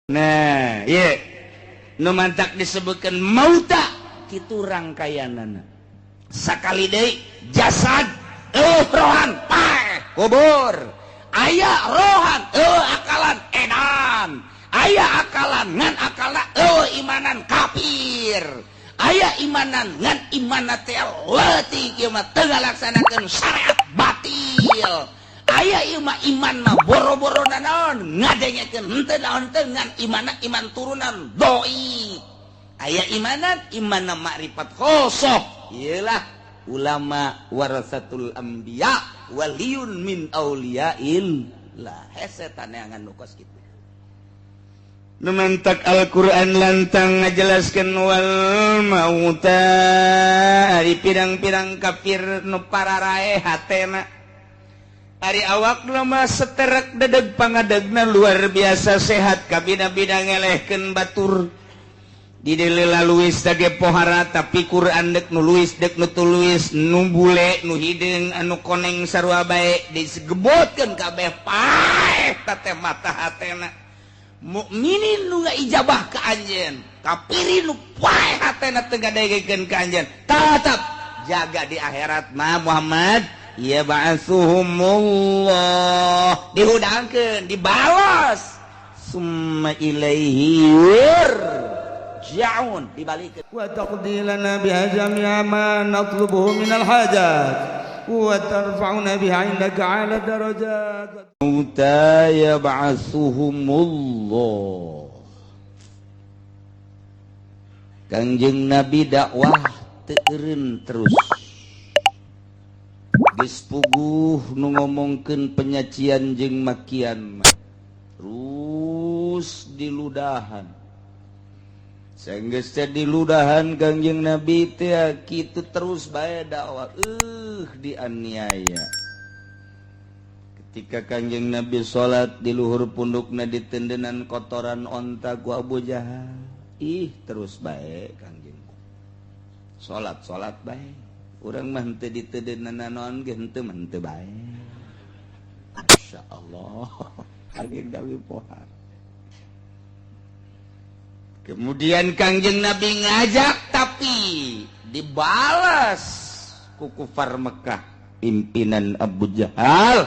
Nah, ye nu mantak disebutkan mauta kitu rangkaianana. Sakali deui jasad eueuh rohan paeh kubur. Aya rohan eueuh akalan edan. Aya akalan ngan akalna eueuh imanan kafir. Aya imanan ngan imanna teh leutik ieu mah teu ngalaksanakeun syariat batil. Aya ieu mah iman mah boro-boro naon ngadengekeun henteu naon teu ngan imanna iman turunan doi. Aya imanan imanna makrifat khosoh ieulah ulama warasatul anbiya waliyun min auliyaillah. Hese taneangan nu kos kitu. Nu mantak Al-Qur'an lantang ngajelaskeun wal mauta ari pirang-pirang kafir nu pararae hatena. Ari awak mah seterek dedeg pangadegna luar biasa sehat kabina-bina ngelehkeun batur. Di dieu luwis tage pohara tapi Quran dek nu luwis dek nu tuluis nu bule nu hideung anu koneng sarua bae disegebotkeun kabeh paeh teh mata hatena. Mukminin nu ijabah ka anjeun, kafirin nu paeh hatena teu ngadengekeun ka anjeun. Tetep jaga di akhirat mah Muhammad. Ya ba'atsuhumullah dihudangkeun dibalas summa ilaihi yurja'un dibalikeun wa taqdi lana biha jami'a ma natlubuhu minal hajat wa tarfa'una biha 'indaka 'ala darajat mauta yab'atsuhumullah. Kangjeng Nabi dakwah teu eureun terus geus puguh nu ngomongkeun penyacian jeung makian mah terus diludahan. Sanggeus teh diludahan Kangjeng Nabi teh kitu terus bae dakwah dianiaya. Ketika Kangjeng Nabi salat di luhur pundukna ditendenan kotoran onta ku Abu Jahal. Ih terus bae Kangjeng salat salat bae. Urang mah henteu ditedenan naon ge henteu mah henteu bae. Masyaallah. Kangjeng Nabi pohar. Kemudian Kangjeng Nabi ngajak tapi dibalas ku kufar Mekah pimpinan Abu Jahal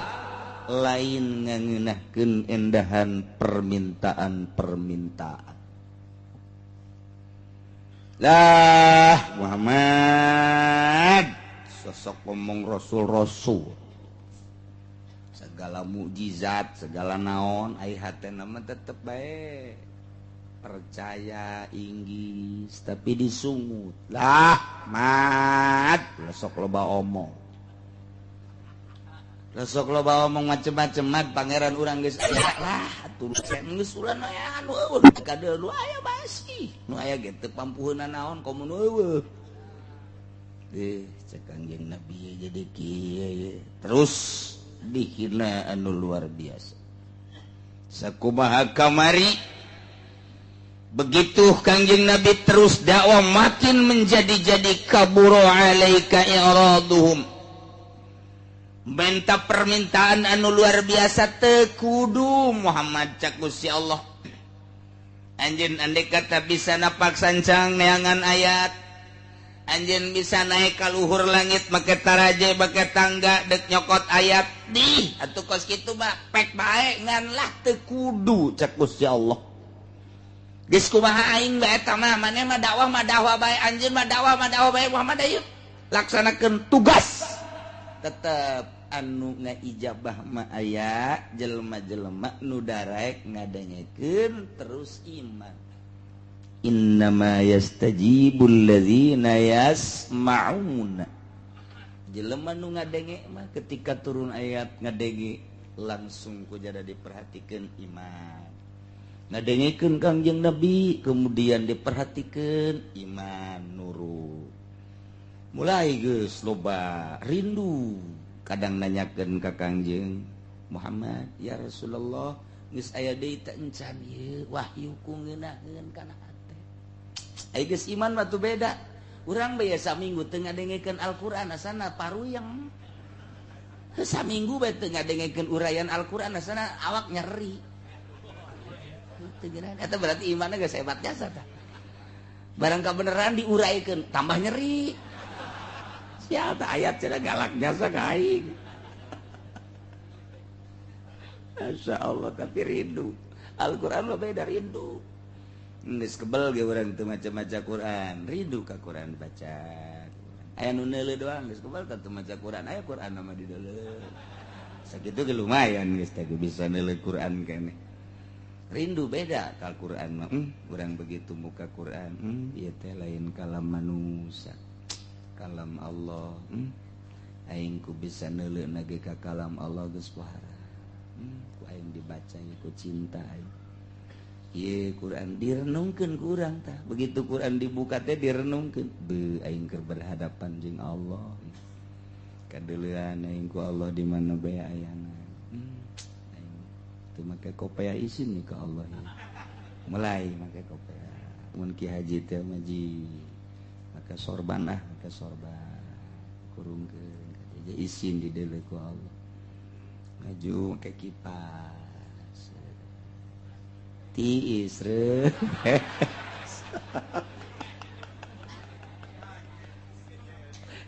lain ngangeunahkeun endahan permintaan-permintaan. Lah Muhammad sosok ngomong rasul-rasul segala mukjizat segala naon ai hatena mah tetep bae percaya inggis tapi disungut lah mat sok loba omong sok loba omong macem-macem mat pangeran urang geus aya lah atuh geus ulah aya anu eueuh kadeul nu aya basi nu aya ge teu pampuheuna naon komo nu eueuh deh cek Kangjeng Nabi jadi kieu terus dihina anu luar biasa sakumaha kamari. Begitu Kangjeng Nabi terus dakwah makin menjadi-jadi kaburo alaika i'raduhum. Minta permintaan anu luar biasa teu kudu Muhammad cak Gusti Allah. Anjeun andai kata bisa napak sancang neangan ayat. Anjeun bisa naik ka luhur langit make taraje make tangga dek nyokot ayat di atuh kos kitu mah pek bae ngan lah teu kudu cak Gusti Allah. Geus kumaha aing bae eta mah maneh mah dakwah bae anjeun mah dakwah bae Muhammad ayeuna laksanakeun tugas tetep anu ngaijabah mah aya jelema-jelema nu daraek ngadengekeun terus iman. Innama yastajibul ladzina yasma'una. Jelema nu ngadenge mah ketika turun ayat ngadenge langsung ku jada diperhatikeun iman. Ngadengekeun Kangjeng Nabi kemudian diperhatikeun iman nurut. Mulai geus loba rindu kadang nanyakeun ka Kangjeng Muhammad ya Rasulullah geus aya deui teh encan ieu wahyu ku ngeunaheun kana hate. Ai geus iman mah tuh beda. Urang bae saminggu teu ngadengekeun Al-Qur'an asana paruyeng. Saminggu bae teu ngadengekeun uraian Al-Qur'an asana awak nyeri. Teu geunaheun. Eta berarti imanna geus hebat jasa tah. Barang kabeneran diuraikeun tambah nyeri. Siapa ayat cenah galak jasa ka aing. Masya Allah tapi rindu. Al-Quran mah beda rindu. Geus kebel ge urang teu maca-maca Quran, rindu ka Quran baca. Aya nu neuleuh doang geus kebel teu maca Quran, aya Quran mah di deuleuh. Sakitu ge lumayan geus teh bisa neuleuh Quran keneh. Rindu beda ka Quran mah. Urang begitu muka Quran, ieu teh lain kalam manusia. Kalam Allah. Aing ku bisa neuleuh ge ka kalam Allah geus pohara. Ku aing dibaca ku cinta aing. Ieu Quran direnungkeun ku urang tah. Begitu Quran dibuka teh direnungkeun. Beuh aing keur berhadapan jeung Allah. Kadeuleuan aing ku Allah di mana bae ayana. Aing teu make kopea isin nih ka Allah. Mulai make kopea. Mun Ki Haji teh maji make sorban ah, make sorban. Kurungkeun ka isin dideuleuh ku Allah. Ngaju make kipas. Tiis reuh.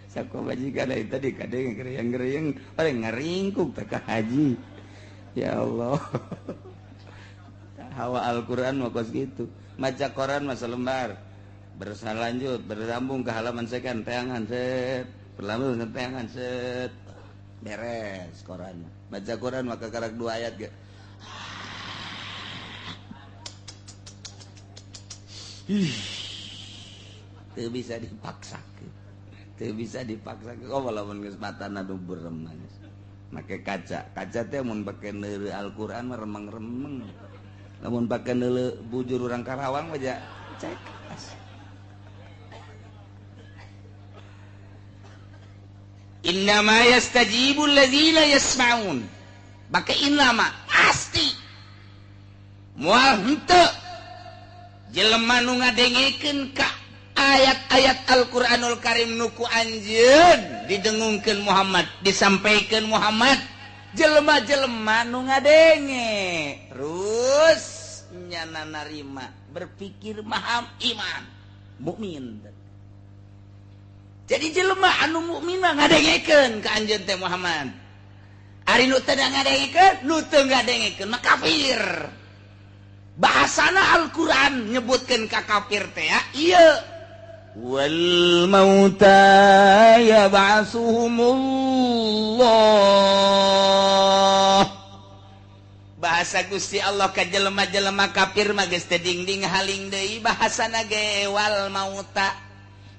Saku majikan dari tadi kadang ngeriang-ngeriang, orang ngeringkuk tak haji. Ya Allah. Hawa Al-Quran mah kos gitu. Maca Quran mah selembar. Berlanjut, bersambung ke halaman sekian, teangan set, berlanjut ke teangan set. Beres Quran. Baca Quran maka karak 2 ayat ge. Teu bisa dipaksakeun. Teu bisa dipaksakeun. Oh walaupun geus matana nu berem geus. Make kaca. Kaca teh mun pake neuleuh Al-Qur'an mah remeng-remeng. Lamun pake neuleuh bujur urang Karawang mah ja cekas. Innama yastajibul ladzina yasma'un. Bake innama pasti. Moal henteu jelema nu ngadengekeun ka ayat-ayat Al-Qur'anul Karim nu ku anjeun didengungkeun Muhammad, disampaikeun Muhammad, jelema-jelema nu ngadenge terus nyana narima, berpikir maham iman, mukmin. Jadi jelema anu mukmin mah ngadengekeun ka anjeun teh Muhammad. Ari nu teu ngadengekeun, nu teu ngadengekeun mah kafir. Bahasana Al-Qur'an nyebutkeun ka kafir teh ieu wal mauta yab'asuhumullah. Bahasa Gusti Allah ka jelema-jelema kafir mah geus teu dingding haling deui bahasana ge wal mauta.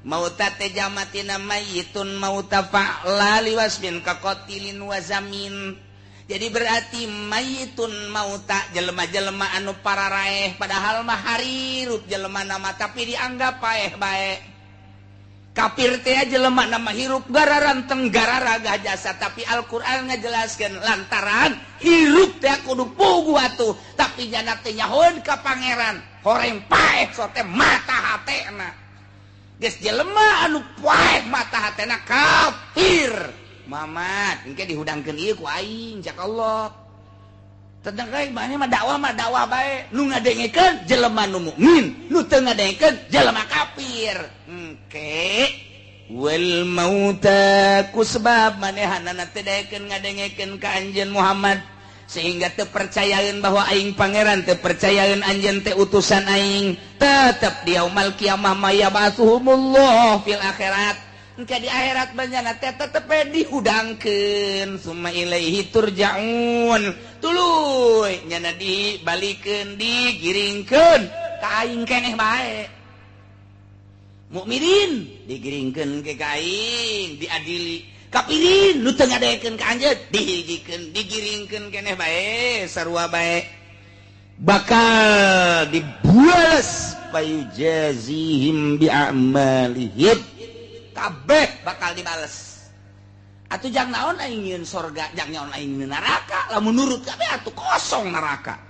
Mauta teh jamatina mayyitun mauta fa'la liwasmin ka qatilin wa zamin. Jadi berarti mayitun mauta jelema-jelema anu pararaeh padahal mah harirup jelema nama tapi dianggap paeh bae. Kafir teh jelema nama hirup gararanteng gararagah jasa tapi Al-Qur'an ngajelaskeun lantaran hirup teh kudu puguh atuh tapi jana teh nyahoeun ka pangeran horeng paeh sote mata hatena. Geus jelema anu paeh mata hatena kafir. Mamat, engke dihudangkeun ieu ku aing cak Allah. Tentang kae mah dakwah bae. Nu ngadengekeun jelema nu mukmin, nu teu ngadengekeun jelema kafir. Engke wal mauta ku sebab manehanana teu daekeun ngadengekeun ka anjeun Muhammad sehingga teu percayaeun bahwa aing pangeran, teu percayaeun anjeun teh utusan aing, tetep di yaumal kiamah mayabasuhumullah fil akhirat. Engke di akhirat banyak teh tetep dihudangkeun summa ilaihi turja'un tuluy nyana dibalikeun digiringkeun ka aing keneh bae mukminin digiringkeun ke ka aing diadili kafirin nu teu ngadekeun ka anjeun dihijikeun digiringkeun keneh bae sarua bae bakal dibuales payujazihim bi'amalihim kabeh bakal dibales. Atuh jang naon aing nyieun sorga, jang naon aing nyieun neraka, lamun nurut kabeh atuh kosong neraka.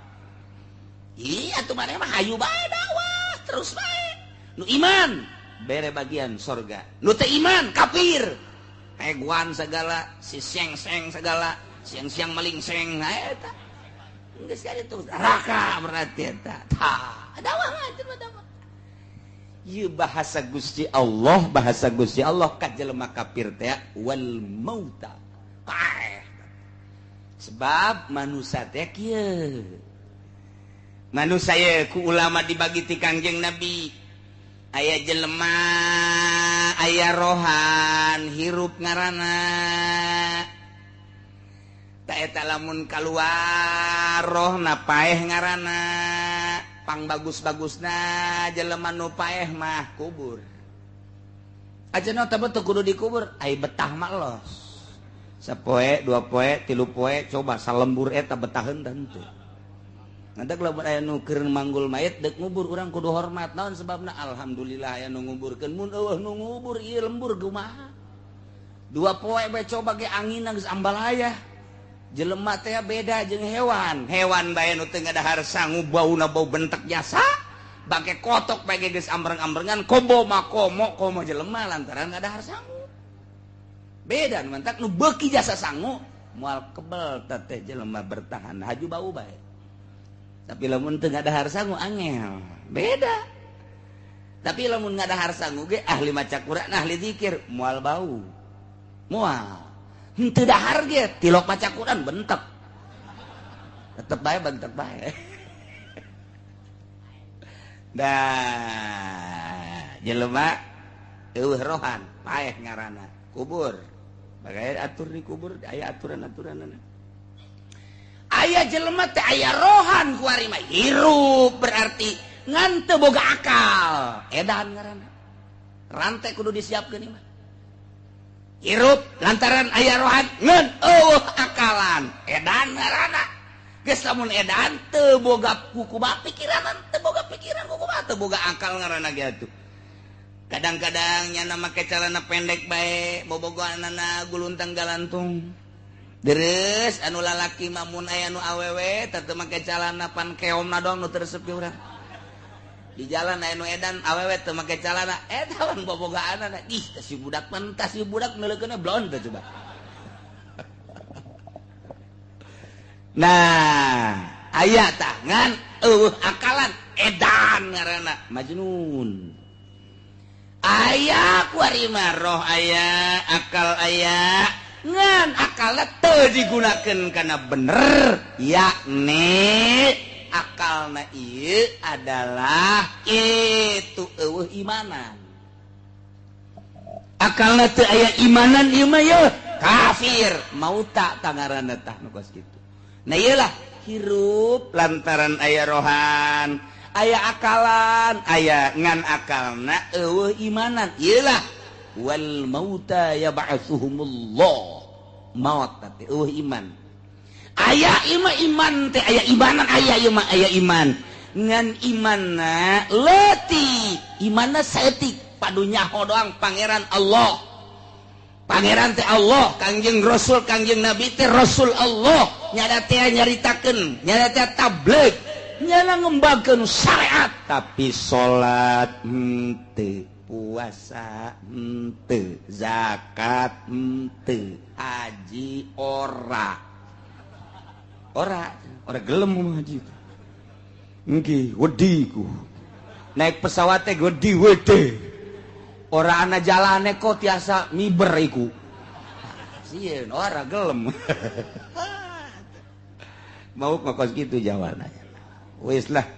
Iya atuh maneh mah hayu bae dakwah terus bae. Nu iman bere bagian sorga, nu teu iman kafir. Eguan segala, si seng-seng segala, siang-siang maling seng, nah eta. Geus itu neraka berarti eta. Tah, dakwah mah dakwah. Ieu bahasa Gusti Allah, bahasa Gusti Allah ka jelema kafir teh wal mauta. Paeh. Sebab manusia teh kieu. Manusia ye ku ulama dibagi ti Kangjeng Nabi. Aya jelema, aya rohan, hirup ngaranna. Ta eta lamun kaluar rohna paeh ngaranna. Pang bagus-bagusna jelema nu paeh mah kubur. Aja teh teu kudu dikubur, ai betah mah los. Sapoe, dua poe, tilu poe, coba salembur eta betaheun teu. Nanti lamun aya nu keur manggul mayit deuk ngubur urang kudu hormat. Naon sebabna? Alhamdulillah aya nu nguburkeun. Mun eueuh nu ngubur ieu lembur kumaha? Dua poe bae coba ge anginna geus ambalaya. Jelema teh beda jeung hewan. Hewan bae nu teu ngadahar sangu bauna bau bentek jasa, bangke kotok bae geus ambreng-ambrengan kobo mah komo komo jelema lantaran ngadahar sangu. Beda nu mantak nu beuki jasa sangu moal kebel teh jelema bertahan haju bau bae. Tapi lamun teu ngadahar sangu angel. Beda. Tapi lamun ngadahar sangu ge ahli maca Quran, ahli zikir moal bau. Moal. Henteu dahar ge tilok maca Quran bentek. Tetep bae bentek bae. Dah jelema eueuh rohan paeh ngaranna kubur. Bagai atur di kubur aya aturan-aturanna. Aya jelema teh aya rohan kuari mah hirup berarti ngan teu boga akal. Edan ngaranna. Rantai kudu disiapkeun ieu mah. Hirup lantaran aya rohan ngan eueuh akalan. Edan ngaranna. Geus lamun edan teu boga kukumaha pikiran, teu boga pikiran kukumaha, teu boga akal ngaranna ge atuh. Kadang-kadang nyana make calana pendek bae, bobogohanana guluntang galantung. Deres anu lalaki mah mun aya nu awewe teu make calana pan keomna doang nu teu resep ge urang. Di jalan aya nu edan awewe teu make calana, eta pan bobogaanana. Ih, tah si budak pan tah si budak neulekeunna blon teh coba. Nah, aya tah ngan eueuh akalan edan ngaranna majnun. Aya kuari mah roh aya, akal aya, ngan akalna teu digunakeun kana bener, yakni akalna ieu adalah itu eueuh imanan. Akalna teu aya imanan ieu mah yeuh kafir, mauta tangaranna tah nu kos kitu. Nah ieulah hirup lantaran aya rohan, aya akalan, aya ngan akalna eueuh imanan. Ieulah wal mauta yab'atsuhumullah. Maut teh eueuh iman. Aya ieu mah iman teh aya imanan, aya ieu mah aya iman. Ngan imanna leutik, imanna saeutik, padu nyaho doang pangeran Allah. Pangeran teh Allah, Kangjeng Rasul, Kangjeng Nabi teh Rasul Allah. Nyada teh nyaritakeun, nyada teh tabligh, nyana ngembangkeun syariat, tapi salat henteu, puasa henteu, zakat henteu, haji ora. Ora, ora gelem haji. Nggih, wedi ku. Naik pesawat teh wedi wedi. Ora ana jalane kok tiasa miber iku. Sieun ora gelem. Mau kok gitu Jawa nanya. Wis lah.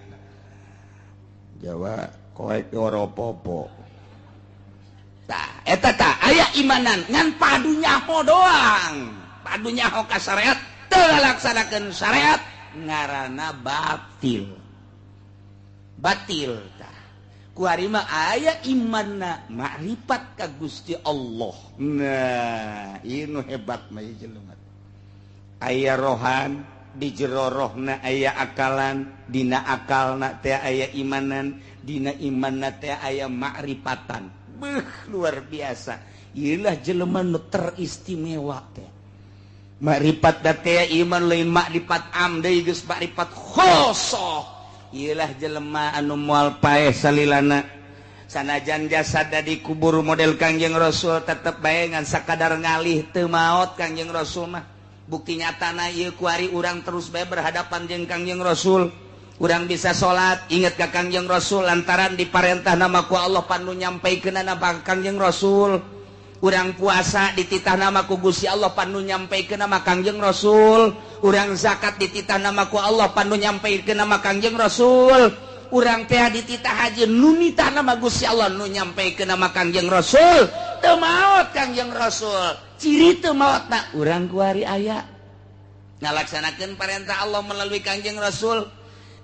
Jawa koek ora apa-apa. Tah, eta tah aya imanan ngan padu nyaho doang. Padu nyaho ka syariat teu ngalaksanakeun syariat ngaranna batil. Batil tah. Kuari mah aya imanna makrifat ka Gusti Allah. Nah, ieu nu hebat mah ieu jelema. Aya rohan di jero rohna aya akalan, dina akalna teh aya imanan, dina imanna teh aya makrifatan. Beuh, luar biasa. Ieulah jelema nu teristimewa teh. Makrifat teh iman lain makrifat am deui geus makrifat khosoh. Iyalah jelema anu moal paeh salilana sanajan jasada dikubur model Kangjeng Rasul tetep bae ngan sakadar ngalih teu maot Kangjeng Rasul mah Bukti nyatana ieu kuari urang terus bae berhadapan jeung Kangjeng Rasul. Urang bisa salat inget ka Kangjeng Rasul lantaran diparentah nama ku Allah panu nyampaikeunana ka Kangjeng Rasul. Urang puasa dititah nama ku Gusti Allah panu nyampaikeun nama Kangjeng Rasul. Urang zakat dititah nama ku Allah panu nyampaikeun nama Kangjeng Rasul. Urang teh dititah haji nu nitah nama Gusti Allah nu nyampaikeun nama Kangjeng Rasul. Teu maot Kangjeng Rasul. Ciri teu maotna urang kuari aya ngalaksanakeun parentah Allah melalui Kangjeng Rasul.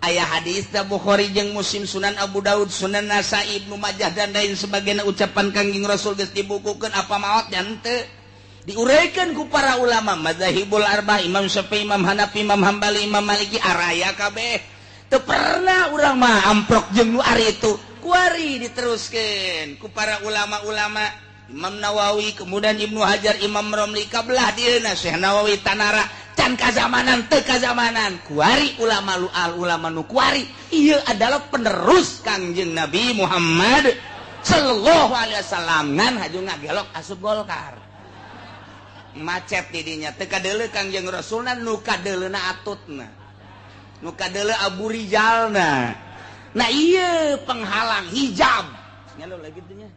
Aya hadis da Bukhari jeung Muslim, Sunan Abu Daud, Sunan Nasa'i, Ibnu Majah dan lain sebagainya ucapan Kangjeng Rasul geus dibukukeun apa maot nya henteu. Diuraikan ku para ulama mazahibul arba'ah, Imam Syafi'i, Imam Hanafi, Imam Hambali, Imam Maliki, araya kabeh. Teu pernah urang mah amprok jeung nu ari itu. Kuari diteruskeun ku para ulama-ulama, Imam Nawawi, kemudian Ibnu Hajar, Imam Romli, kabelah dieuna Syekh Nawawi tanara can kazamanan teu kazamanan. Kuari ulama lu al ulama nu kuari ieu adalah penerus Kangjeng Nabi Muhammad sallallahu alaihi wasallam ngan haju ngagelok asup Golkar. Macet didinya teu kadeuleu Kangjeng Rasulna nu kadeuleuna atutna. Nu kadeuleu Abu Rijalna. Nah ieu penghalang hijab. Nyalo lagi teh nya.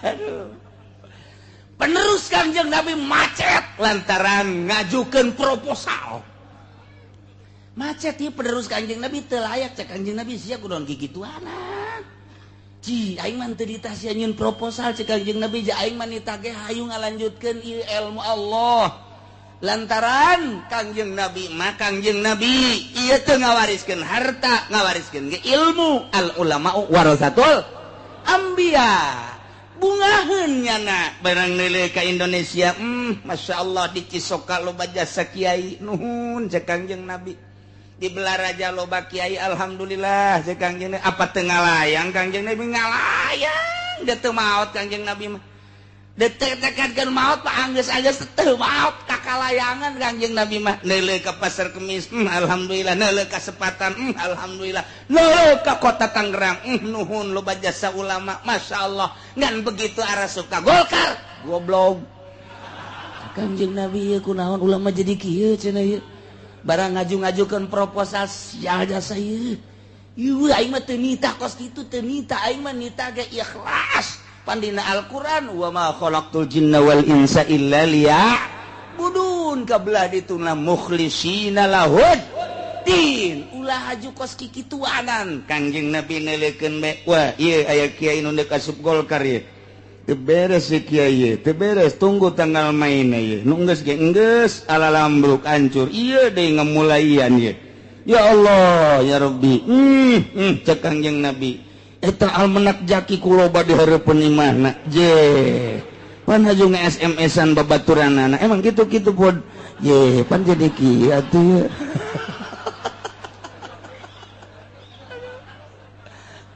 Aduh. Penerus Kangjeng Nabi macet lantaran ngajukeun proposal. Macet ieu penerus Kangjeng Nabi teu layak cek Kangjeng Nabi sia kudu kikituanan. Ji aing mah teu ditah sia nyieun proposal cek Kangjeng Nabi ja aing mah nitah ge hayu ngalanjutkeun ieu ilmu Allah. Lantaran Kangjeng Nabi mah Kangjeng Nabi ieu teu ngawariskeun harta, ngawariskeun ge ilmu. Al ulama warasatul anbiya. Bungaheun nyana barang neuleuh ka Indonesia, Masya Allah di Cisoka loba jasa kiai, nuhun cek Kangjeng Nabi. Di Belaraja loba kiai, alhamdulillah cek Kangjeng Nabi. Apa teu ngalayang Kangjeng Nabi ngalayang, da teu maot Kangjeng Nabi mah. Detek tekadkeun maot pak anggeus-anggeus teu maot kakalayangan Kangjeng Nabi mah. Neuleuh ka Pasar Kemis, alhamdulillah, neuleuh ka Sepatan, alhamdulillah, neuleuh ka Kota Tangerang, nuhun loba jasa ulama, Masya Allah. Ngan begitu arasup ka Golkar, goblok. Kangjeng Nabi ieu kunaon ulama jadi kieu cenah ieu. Barang ngaju-ngajukeun proposal sia jasa ieu. Ieu aing mah teu nitah kos kitu, teu nitah aing mah nitah ge ikhlas. Pandina Al-Quran wa ma khalaqtul jinna wal insa illa liya'budun kabelah dituna mukhlisina lahud din ulah haju kos kikituanan Kangjeng Nabi neuleukeun bae wah ieu aya kiai nu deuk asup Golkar ieu teu beres si kiai teu beres tunggu tanggal main ieu nu geus ge geus ala lambruk hancur ieu deui ngamulaian ieu ya Allah ya Rabbi cek Kangjeng Nabi eta almenak jaki ku loba di hareupeun imahna je pan haju nge-SMS-an babaturanana emang kitu-kitu pod ye pan jadi kieu atuh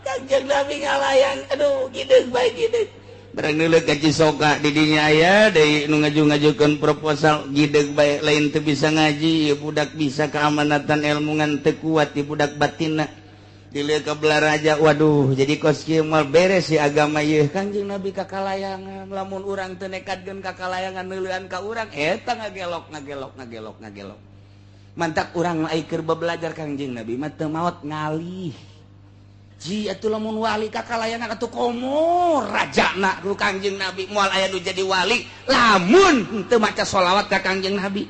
Kangjeng Nabi ngalayang aduh gideung bae gideung barang neuleuh ka Cisoka di dinya aya deui nu ngaju-ngajukeun proposal gideung bae lain teu bisa ngaji ieu budak bisa keamanatan ilmu ngan teu kuat di budak batinna dilihat ke Belaraja, waduh jadi kos kieu moal beres si agama ieu Kangjeng Nabi kakalayangan lamun urang teu nekadkeun kakalayangan neuleuan ka urang eta ngagelok ngagelok ngagelok ngagelok mantak urang mah keur belajar Kangjeng Nabi mah teu maot ngalih ji atuh lamun wali kakalayangan atuh komo rajana ku Kangjeng Nabi moal aya nu jadi wali lamun teu maca sholawat ka Kangjeng Nabi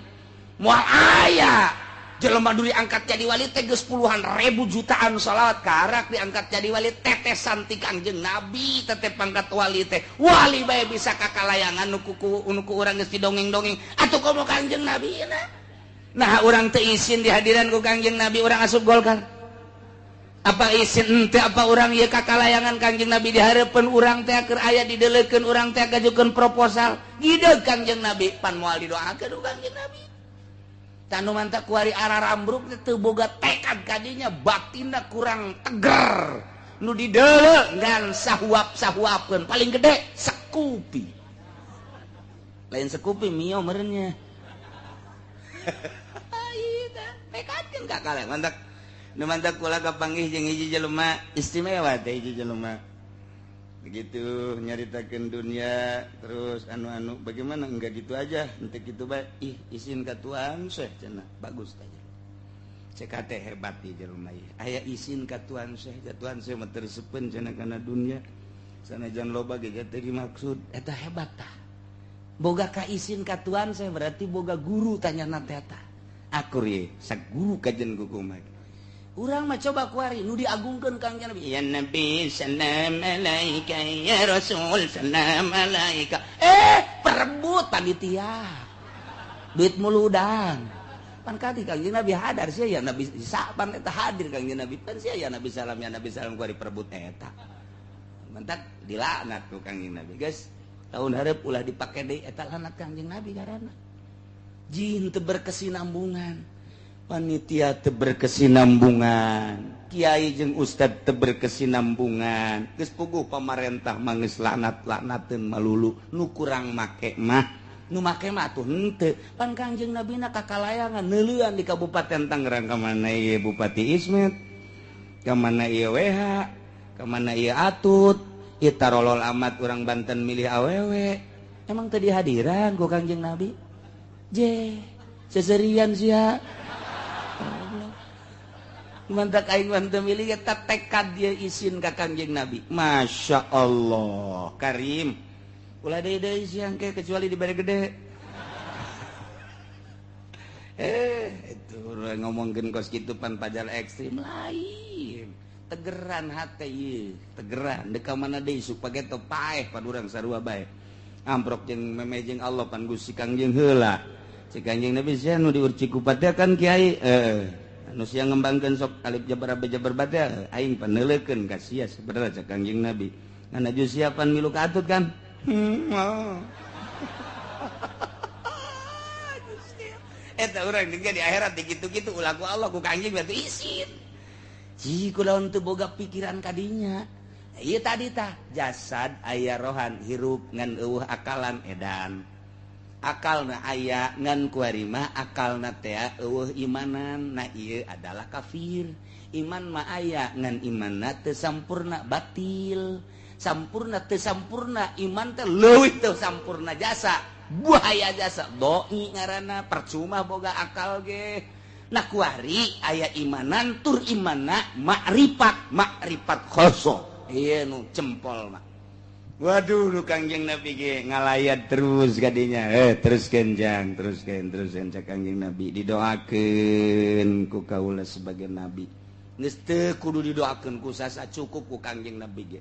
moal aya jelema dulu diangkat jadi wali teh geus puluhan ribu jutaan sholawat karak diangkat jadi wali tetesan ti Kangjeng Nabi tetep pangkat wali teh wali bae bisa kakalayangan nu ku urang geus didongeng-dongeng atuh komo Kangjeng Nabi nah urang teu isin di hadiran ku Kangjeng Nabi urang asup Golkar apa isin henteu apa urang ieu kakalayangan Kangjeng Nabi di hareupeun urang teh keur aya dideleukeun urang teh ngajukeun proposal gideug Kangjeng Nabi pan moal didoakeun ku Kangjeng Nabi tanu mantak kuari arah rambruk teu boga tekad kadinya batinna kurang teger nu dideuleu ngan sahuap-sahuapkeun paling gede sekupi lain sekupi mio meureunnya tekadkeun ka kaleng mantak nu mantak kula kapanggih jeung hiji jelema istimewa teh hiji jelema Begitu nyaritakeun dunia terus anu-anu bagaimana enggak gitu aja ente gitu bae ih isin ka Tuhan Syekh cenah bagus aja. Cek teh hebat di jelema ieu. Aya isin ka Tuhan Syekh, Tuhan Syekh mah teu resepeun cenah kana dunia. Sanajan loba ge teu dimaksud eta hebat tah. Boga ka isin ka Tuhan Syekh berarti boga guru tanyana teh eta. Akur ye saguru kajen kukumaha. Urang mah coba kuari nu diagungkeun Kangjeng Nabi. Ya Nabi salam alaika ya Rasul salam alaika. Perebut panitia. Duit muludang. Pan kadi Kangjeng Nabi hadar sia ya Nabi sapan eta hadir Kangjeng Nabi. Pan sia ya Nabi salam kuari perebut eta. Mentak dilaknat ku Kangjeng Nabi. Guys, tahun hareup ulah dipake deui eta laknat Kangjeng Nabi karana. Jin teu berkesinambungan. Panitia teu berkesinambungan, kiai jeung ustad teu berkesinambungan, geus puguh pamarentah mah geus laknat-laknateun malulu, nu kurang make mah, nu make mah atuh henteu. Pan Kangjeng Nabina kakalayangan neuleuan di Kabupaten Tangerang ka mana ieu Bupati Ismet, ka mana ieu WH, ka mana ieu Atut, ieu tarolol amat urang Banten milih awewe. Emang teu dihadiran ku Kangjeng Nabi? Je, seserian sia. Mantak aing mah teu milih eta tekad dia isin ka Kangjeng Nabi. Masya Allah, Karim. Ulah deui deui siang ke kecuali dibere gede. Itu ngomongkeun kos kitu pan pajar ekstrim lain. Tegeran hate ieu, tegeran deuk ka mana deui supaya teu paeh pan urang sarua bae. Amprok jeung memeh jeung Allah pan Gusti Kangjeng heula. Cek Kangjeng Nabi sia nu diurci ku patea kan kiai. Anu sia ngembangkeun sok alif jabar jabar batea aing paneuleukeun ka sia sebenarnya cek Kangjeng Nabi. Ngan aju sia pan milu ka atut kan. Eta urang juga di akhirat dikitu-kitu ulah ku Allah ku Kangjeng berarti isin. Ji kulaon teu boga pikiran kadinya. Ieu tadi tah jasad aya rohan hirup ngan eueuh akalan edan. Akalna aya ngan kuari mah akalna teh eueuh imanan na ieu adalah kafir. Iman mah aya ngan imanna teu sampurna batil. Sampurna teu sampurna iman teh leuwih teu sampurna jasa. Buaya jasa doi ngaranna percuma boga akal ge. Nah kuari aya imanan tur imanna makrifat, makrifat khoso. Ieu nu cempol mah. Waduh lu Kangjeng Nabi ge ngalayat terus kadinya. Teruskeun jang, teruskeun cak Kangjeng Nabi didoakeun ku kaula sebagai nabi. Geus teu kudu didoakeun ku sasa cukup ku Kangjeng Nabi ge.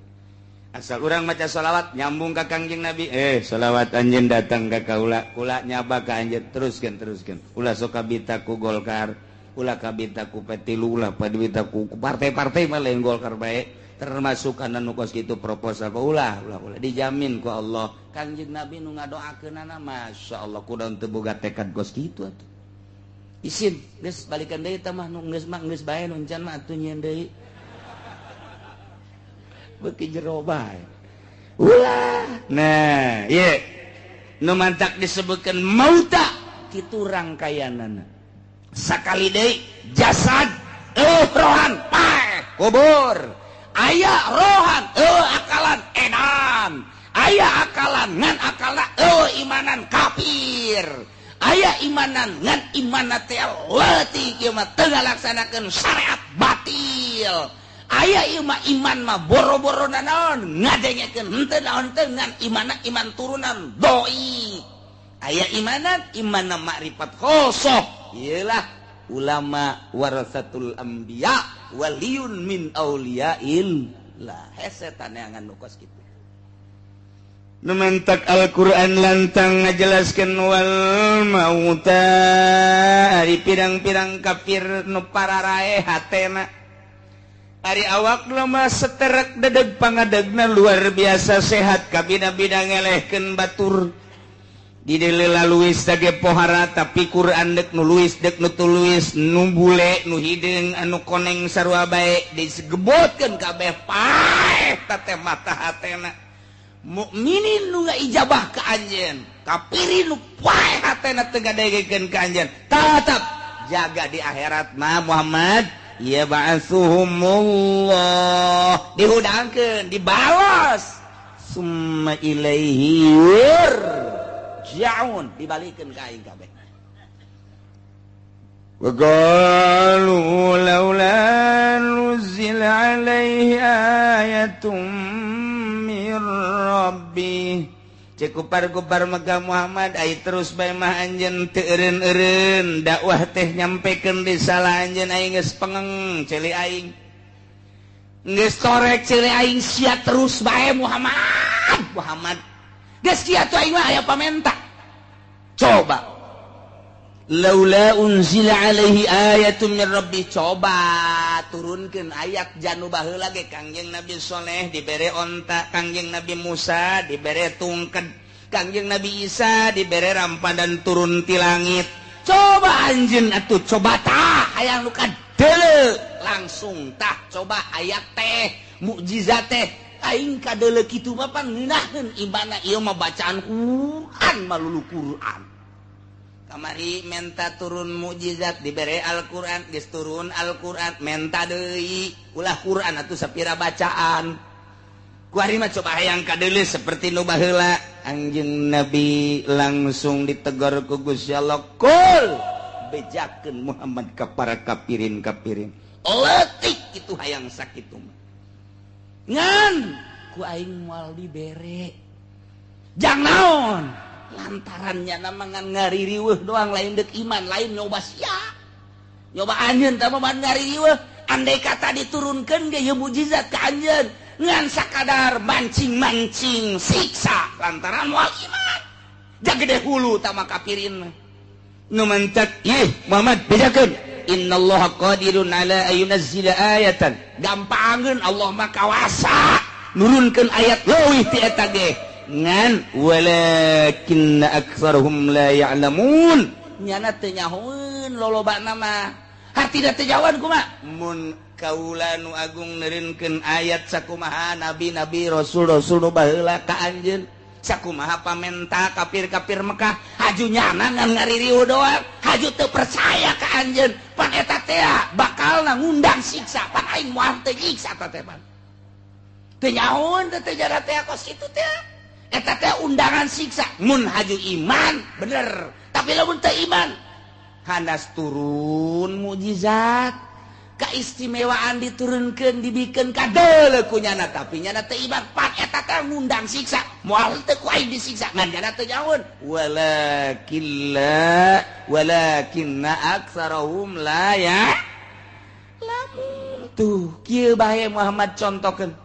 Asal urang maca sholawat nyambung ka Kangjeng Nabi. Sholawat anjeun datang ka kaula, kula nyaba ka anjeun teruskeun. Ulah sok kabita ku Golkar, ulah kabita ku P3, ulah kabita ku partai-partai mah lain Golkar bae. Termasuk kana nu kos kitu proposal ulah dijamin ku Allah. Kangjeng Nabi nu ngadoakeunana masyaallah kudu teu boga tekad kos kitu atuh. Isin geus balikan deui tah mah nu geus mah geus bae nu encan mah atuh nyieun deui. Beuki jero bae. Ulah. Nah, ieu nu mantak disebutkeun mauta kitu rangkayanana. Sakali deui jasad rohan paeh kubur. Aya rohan akalan edan. Aya akalan ngan akalna imanan kafir. Aya imanan ngan imanna teh leutik ieu mah teu ngalaksanakeun syariat batil. Aya ieu mah iman mah boro-boro naon ngadengekeun henteu naon teu ngan imanna iman turunan doi. Aya imanan imanna makrifat khosoh. Ieulah ulama warasatul anbiya waliyun min auliyaillah. Hese taneangan nu kos kitu. Nu mentak Al-Qur'an lantang ngajelaskeun wal mauta ari pirang-pirang kafir nu pararae hatena. Ari awakna mah seterek dedeg pangadegna luar biasa sehat kabina-bina ngelehkeun batur. Di laluis tage pohara tapi Quran dek nu luis dek nu tuluis nu bule nu hideung anu koneng sarua bae disegebotkeun kabeh paeh teh mata hatena. Mukminin nu ijabah ka anjeun, kafirin nu paeh hatena teu ngadegekeun ka anjeun. Tetep jaga di akhirat mah Muhammad ya ba'atsuhumullah dihudangkeun dibalas. Summa ilaihi yurja'un, dibalikeun ka aing kabeh. Wa qalu laula nuzila alaihi ayatun min rabbih. Cek kupar-kupar Mekah, Muhammad ai terus bae mah anjeun teu eureun-eureun dakwah teh nyampekeun di salah anjeun, aing geus pengeng ceuli aing, geus torek ceuli aing, sia terus bae Muhammad. Muhammad geus sia tuh, aing mah aya pamenta, coba laula unzila alaihi ayatun min rabbi, coba turunkeun ayat janu baheula ge Kangjeng Nabi Soleh dibere onta, Kangjeng Nabi Musa dibere tungked, Kangjeng Nabi Isa dibere rampadan turun ti langit. Coba anjeun atuh, coba tah hayang nu kadeuleu langsung tah, coba ayat teh, mukjizat teh. Aing kadeuleu kitu mah pan ngeunaheun ibana, ieu mah bacaan Quran, malulu Quran. Kamari menta turun mukjizat, dibere Al-Qur'an, geus turun Al-Qur'an menta deui, ulah Quran atuh sapira bacaan. Kuari mah coba hayang kadeuleu seperti nu baheula. Anjeun Nabi langsung ditegur ku Gusti Allah, kul, bejakeun Muhammad ka para kapirin-kapirin leutik itu hayang sakitu mah, ngan ku aing moal dibere. Jang naon? Lantarannya nama ngan ngaririweuh doang, lain dek iman, lain nyoba sia nyoba anjeun tah mah ngaririweuh. Andai kata diturunkeun ge ieu mukjizat ka anjeun, ngan sakadar mancing-mancing siksa lantaran moal iman. Jagede hulu tama kafirin nu mantak ih. Muhammad, bejakeun, innallaha qadirun ala ayunazzila ayatan, gampangeun Allah mah kawasa nurunkeun ayat leuwih ti eta ge, ngan walakinna aktsarhum la ya'lamun, nyana teu nyahoeun lolobana mah, hartina teu nyahoan. Kumaha mun kaula nu agung neureunkeun ayat sakumaha nabi-nabi, rasul-rasul nu baheula ka anjeun, sakumaha pamenta kafir-kafir Mekah, haju nyana ngan ngaririu doang, haju teu percaya ka anjeun, pan eta teh bakalna ngundang siksa, pan aing moal teu nyiksa ta teh, pan teu nyahoeun teh jara teh kos kitu teh, eta teh undangan siksa. Mun haju iman bener, tapi lamun teu iman, hanas turun mukjizat keistimewaan diturunkeun, dibikeun kadeuleu ku nyana, tapi nyana teu iman, pan eta teh ngundang siksa, moal teu ku aing disiksa, ngan nyana teu nyahoeun. Walakilla walakinna aktsarahum la ya lamun. Tuh kieu bae Muhammad contokeun.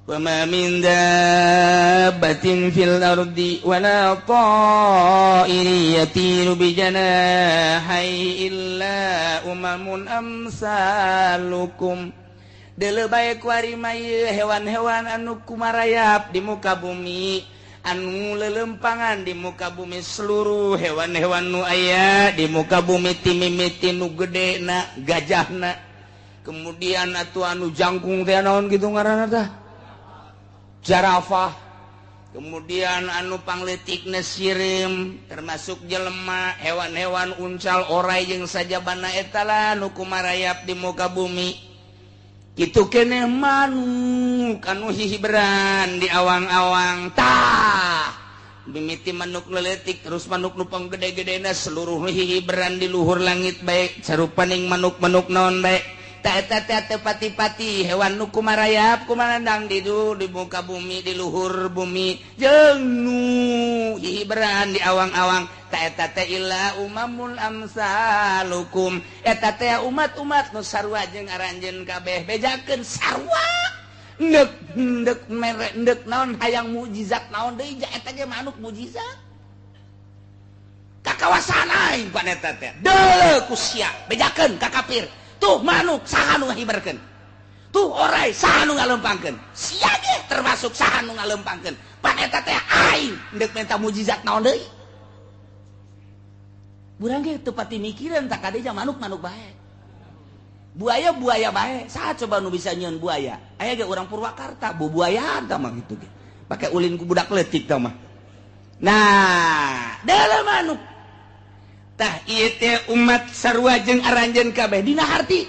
وما من دابة في الأرض ولا طائر يطير بجناحيه إلا أمم أمثالكم. Deuleu bae kuari mah hewan-hewan anu kumarayap di muka bumi, anu lelempangan di muka bumi, seluruh hewan-hewan nu aya di muka bumi, timimiti nu gede na gajahna, kemudian atuh anu jangkung teh naon kitu ngaranna tah, jarafah, kemudian anu pangletikna sirim, termasuk jelema, hewan-hewan uncal, orai jeung sajabana eta lah nu kumarayap di muka bumi. Kitu keneh manuk anu hihiberan di awang-awang tah, mimiti manuk leletik terus manuk nu panggede-gedena, seluruh hihiberan di luhur langit bae, sarupaning manuk-manuk naon bae, pati-pati hewan nu kumarayap kumarandang di di muka bumi, di luhur bumi, jeung nu hihiberan di awang-awang, ta eta teh illa umamul amsalukum, eta teh umat-umat nu sarua jeung aranjeun kabeh. Bejakeun sarua ndek ndek mere ndek naon, hayang mukjizat naon deui, eta ge manuk mukjizat kakawasan aing pan eta teh. Deuleu ku sia, bejakeun ka kafir. Tuh manuk saha nu ngahiberkeun? Tuh orai saha nu ngalempangkeun? Sia ge termasuk saha nu ngalempangkeun? Pan eta teh aing ndek minta mukjizat naon deui? Burang ge teu pati mikiran tak kade manuk-manuk bae. Buaya buaya bae. Saha coba nu bisa nyieun buaya? Aya ge urang Purwakarta, bu buaya tah mah kitu ge. Pake ulin ku budak leutik tah mah. Nah, dalam manuk tah ieu teh umat sarua jeung aranjeun kabeh dina harti.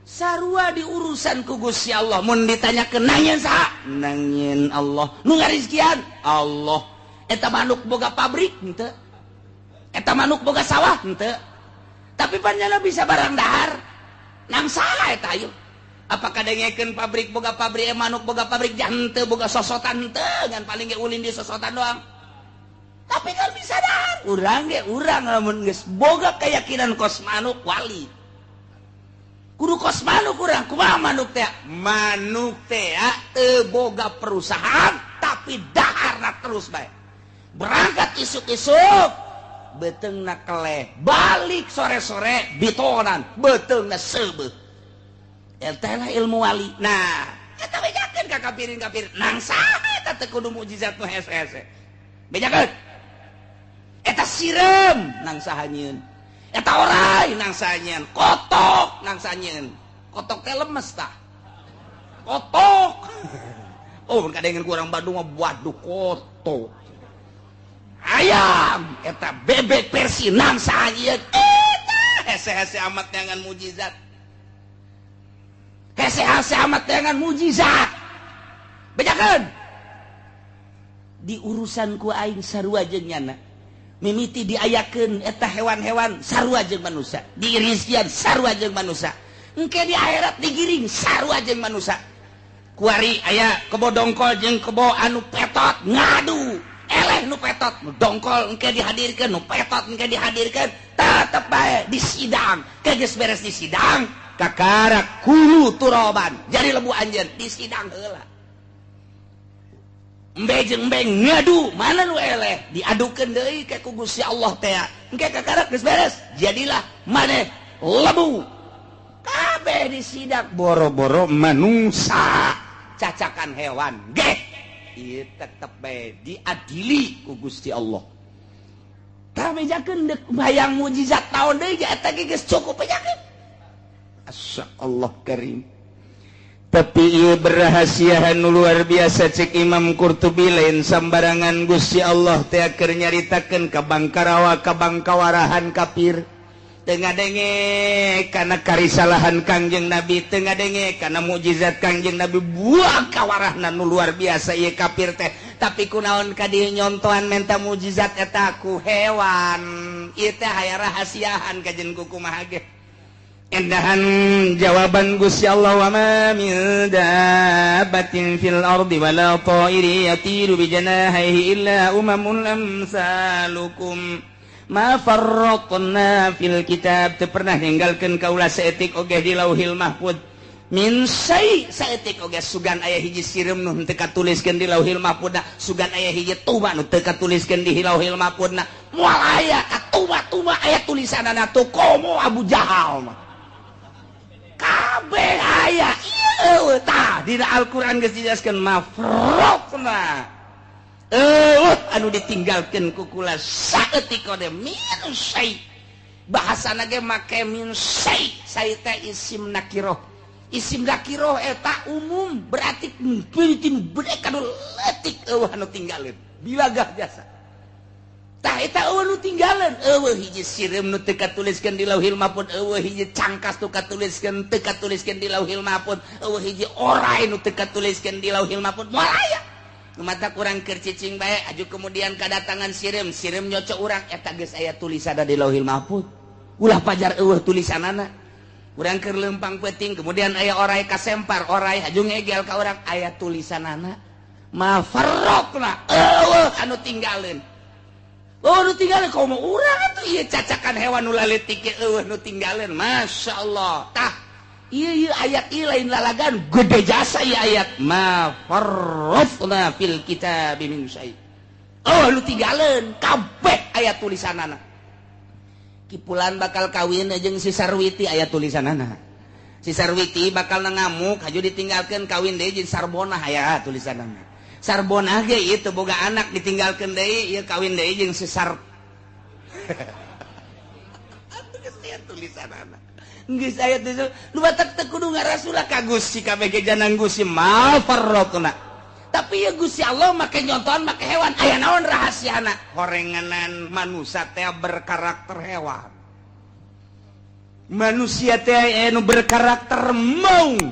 Sarua di urusan ku Gusti Allah. Mun ditanyakeun nangieun saha? Nangieun Allah. Nu ngarizkian? Allah. Eta manuk boga pabrik henteu? Eta manuk boga sawah henteu? Tapi panjana bisa barang dahar. Nang saha eta ayo? Apakah dengekeun pabrik boga pabrik, manuk boga pabrik henteu, boga sosotan henteu, ngan paling ge ulin di sosotan doang. Tapi kan bisa dahar. Urang ge urang lamun geus boga keyakinan kos manuk wali. Kudu kos manuk urang, kumaha manuk teh? Manuk teh teu boga perusahaan tapi daharna terus bae. Berangkat isuk-isuk beuteungna keleh, balik sore-sore bitonan, beuteungna seubeuh. Eta lah ilmu wali. Nah, eta bejakeun ka kafirin-kafir. Nang saha eta teu kudu mukjizat nu hese-hese. Bejakeun. Eta sireum nang saha nyieun. Eta orai nang saha nyieun, kotok nang saha nyieun. Kotok teh lemes tah. Kotok. Oh, kadengeun ku urang Bandung mah waduh kotok. Ayam eta bebek versi nang saha nyieun. Eta hese-hese amat neangan mukjizat. Hese-hese amat neangan mukjizat. Bejakeun. Di urusan ku aing sarua jeung nyana. Mimiti diayakeun eta hewan-hewan sarua jeung manusia, dirizkian sarua jeung manusia, engke di akhirat digiring sarua jeung manusia. Kuari aya kebo dongkol jeung kebo anu petot ngadu, eleh nu petot nu dongkol engke dihadirkeun, nu petot engke dihadirkeun, tetep bae di sidang. Ke geus beres di sidang, kakara kulu turoban jadi lebu anjeun di sidang heula. Embe jeung embe ngadu, mana nu eleh diadukeun deui ka ku Gusti Allah teh. Engke kakarak geus beres, jadilah maneh lebu. Kabeh disidak boro-boro manusa, cacakan hewan geh. Ieu tetep bae diadili ku Gusti Allah. Tah bejakeun deuk hayang mukjizat naon deui eta ge geus cukup bejakeun. Asya Allah karim. Tapi ieu berahasiahan luar biasa cek Imam Qurtubi lain sambarangan Gusti Allah teh keur nyaritakeun ka Bangkarawa ka Bangkawarahan kafir. Teu ngadenge kana karisalahan Kangjeng Nabi, teu ngadenge kana mukjizat Kangjeng Nabi, buah kawarahna nu luar biasa ieu kafir teh. Tapi kunaon ka dieu nyontohan menta mukjizat eta ku hewan. Ieu teh aya rahasiahan kajen ku kumaha ge. Endahan jawaban Gusti Allah wa ma min dabbatin fil ardi wala ta'iri yatiru bi janahihi illa umamun amsalukum ma farraqna fil kitab. Teu pernah ninggalkeun kaula saeutik oge di Lauhil Mahfuz min syai, saeutik oge sugan aya hiji sireum nu teu katuliskeun di Lauhil Mahfuz, sugan aya hiji tuba nu teu katuliskeun di Lauhil Mahfuz. Moal aya katuba-tuba aya tulisanana tuh komo Abu Jahal mah. Kabeh aya ieu tah dina Al-Qur'an geus dijelaskeun mafraqna. Eueuh anu ditinggalkeun ku kula saeutik ode min syai. Bahasana ge make min syai, syai teh isim nakiroh. Isim nakiroh eta umum berarti peuting bedek anu leutik eueuh anu tinggalin. Bilagah jasa. Tah eta eueuh nu tinggalan, eueuh hiji sireum nu teu katuliskeun di Lauhil Mahfuz, eueuh hiji cangkas nu katuliskeun teu katuliskeun di Lauhil Mahfuz, eueuh hiji orai nu teu katuliskeun di Lauhil Mahfuz. Moal aya. Nu mata kurang keur cicing bae aju kemudian kadatangan sireum, sireum nyocok urang eta geus aya tulisanna di Lauhil Mahfuz. Ulah pajar eueuh tulisanana. Urang keur leumpang peuting kemudian aya orai kasempar, orai aju ngegel ka urang aya tulisanana. Ma farraqna eueuh anu tinggalin. Oh nu tinggalin komo urang atuh ieu cacakan hewan nu laletik ge eueuh nu tinggalin. Masya Allah. Tah ieu ieu ayat ieu lain lalagan gede jasa ieu ayat ma farrafna fil kitab min syai. Oh nu tinggalin kabeh aya tulisanana. Kipulan bakal kawin jeung si Sarwiti aya tulisanana. Si Sarwiti bakal ngamuk haju ditinggalkeun kawin deui jeung Sarbonah aya tulisanana. Sarbonah ge ieu teu boga anak ditinggalkeun deui ieu kawin deui jeung si Sar. Atuh geus aya tulisanana. Geus aya tulisan nu batak teu kudu ngarasulah ka Gusti kabeh ge janang Gusti ma farraqna. Tapi ya Gusti Allah make nyontohan make hewan aya naon rahasiana? Horenganan manusia teh berkarakter hewan. Manusia teh anu berkarakter maung,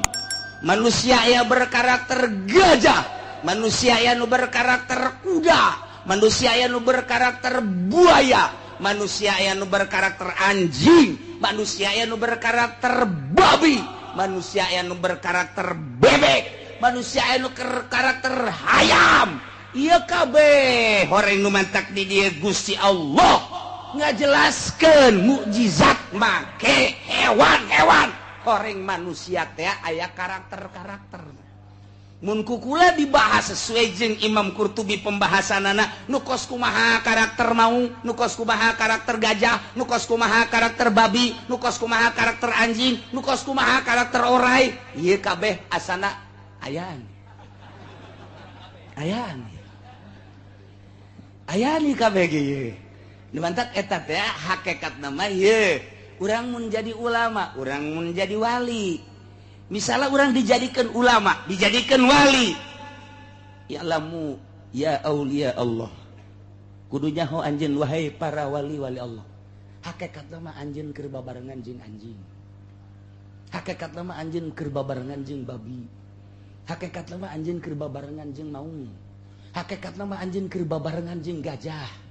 manusia aya berkarakter gajah, manusia aya nu berkarakter kuda, manusia aya nu berkarakter buaya, manusia aya nu berkarakter anjing, manusia aya nu berkarakter babi, manusia aya nu berkarakter bebek, manusia aya nu berkarakter hayam. Ieu kabeh horeng nu mantak di dieu Gusti Allah ngajelaskeun mukjizat make hewan-hewan. Horeng manusia teh aya karakter-karakter. Mun kukula dibahas sesuai jeung Imam Qurtubi pembahasanana, nu kos kumaha karakter maung, nu kos kumaha karakter gajah, nu kos kumaha karakter babi, nu kos kumaha karakter anjing, nu kos kumaha karakter orai. Ieu kabeh asana ayaan. Ayaan. Ayaan ieu kabeh ge ieu. Dimantak eta teh hakikat nama ieu. Urang mun jadi ulama, urang mun jadi wali. Misalnya orang dijadikan ulama, dijadikan wali. Ya lamu ya aulia Allah. Kudu nyaho anjeun wahai para wali-wali Allah. Hakikatna mah anjeun keur babarengan jeung anjing. Hakikatna mah anjeun keur babarengan jeung babi. Hakikatna mah anjeun keur babarengan jeung maung. Hakikatna mah anjeun keur babarengan jeung gajah.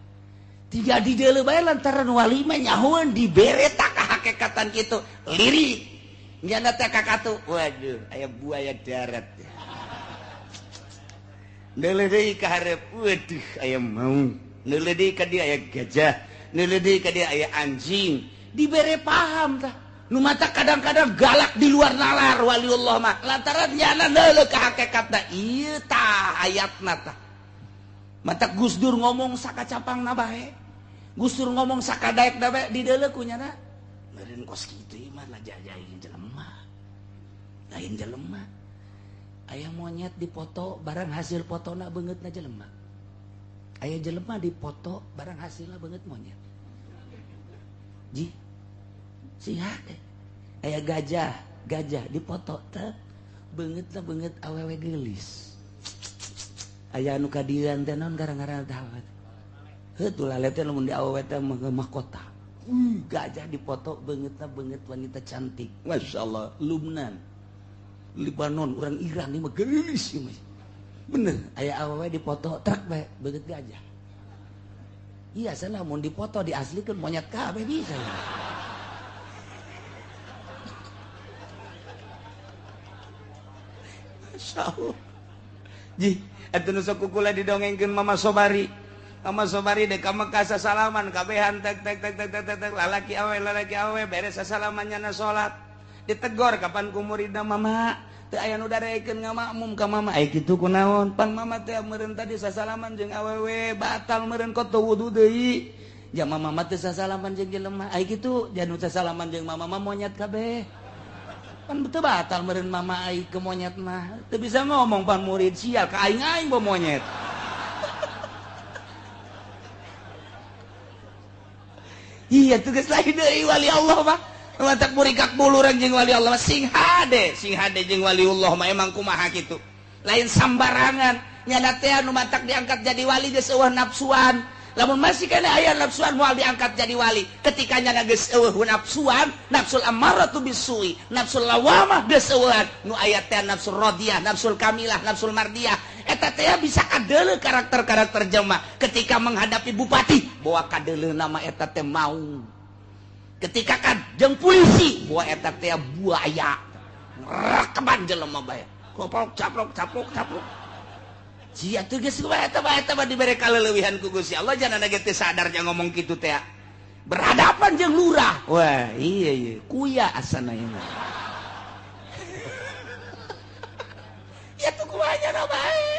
Tiga di deuleu bae lantaran wali mah nyahoeun dibere tak hakikatan kitu. Lirik nyana teh kakatu, waduh aya buaya darat. Neuleuh deui ka hareup, waduh aya maung. Neuleuh deui ka dieu aya gajah, neuleuh deui ka dieu aya anjing. Dibere paham tah. Nu mata kadang-kadang galak di luar nalar waliullah mah. Lantaran nyana neuleuh ka hakikatna ieu tah ayatna tah. Mata Gus Dur ngomong sakacapangna bae. Gus Dur ngomong sakadaekna bae di deuleuh ku nyana. Meureun kos kitu ieu mah lajajaing jelema. Lain jelema. Aya monyet dipoto barang hasil fotona beungeutna jelema. Aya jelema dipoto barang hasilna beungeut monyet. Ji. Siha teh. Aya gajah, gajah dipoto teh beungeutna beungeut awewe geulis. Aya anu kadiran teh naon gara-gara teh. Heuh tuh lalet teh lamun di awewe teh mahkota. Gajah dipoto beungeutna beungeut wanita cantik. Masya Allah, Lubnan, Libanon, orang Iran ini mah geulis ieu mah. Bener, aya awewe dipoto truk bae beungeut gajah. Iya, salah mun dipoto diaslikeun monyet kabeh bisa. Masya Allah. Ji, atuh nu sok kukula didongengkeun Mama Sobari. Mama Sobari dek ka Mekah sasalaman kabehan tek tek tek tek tek tek lalaki awe beres sasalaman nyana salat. Ditegor kapan ku muridna mama teu aya nu darekeun ngamakmum ka mama. Ai kitu kunaon? Pan mama teh meureun tadi sasalaman jeung awewe batal meureun koto wudu deui. Ja mama mah teu sasalaman jeung jelema. Ai kitu janu sasalaman jeung mama mah monyet kabeh. Pan teu batal meureun mama ai ke monyet mah. Teu bisa ngomong pan murid sial ka aing-aing bo monyet. Iya tugas lain deui wali Allah mah. Lantak murikak bulu urang jeung wali Allah mah sing hade jeung waliullah mah emang kumaha kitu. Lain sambarangan nyana teh anu matak diangkat jadi wali geus eueuh nafsuan. Lamun masih kana aya nafsuan moal diangkat jadi wali. Ketika nyana geus eueuh nafsuan, nafsul ammaratu bisui, nafsul lawamah geus eueuhan, nu aya teh nafsul radiyah, nafsul kamilah, nafsul mardiyah. Eta teh bisa kadeuleuh karakter-karakter jelema ketika menghadapi bupati, bawa kadeuleuh nama eta teh maung. Ketika kan jeung polisi, bawa eta teh buaya. Rekeban jelema bae. Koplok caplok caplok caplok. Sia teu geus kumaha eta mah eta mah dibere kaleuwihan ku Gusti Allah jangan ge teu sadar nya ngomong kitu teh. Berhadapan jeung lurah. Wah, iya iya, kuya asana ieu mah. Ya tuh kumaha nya bae.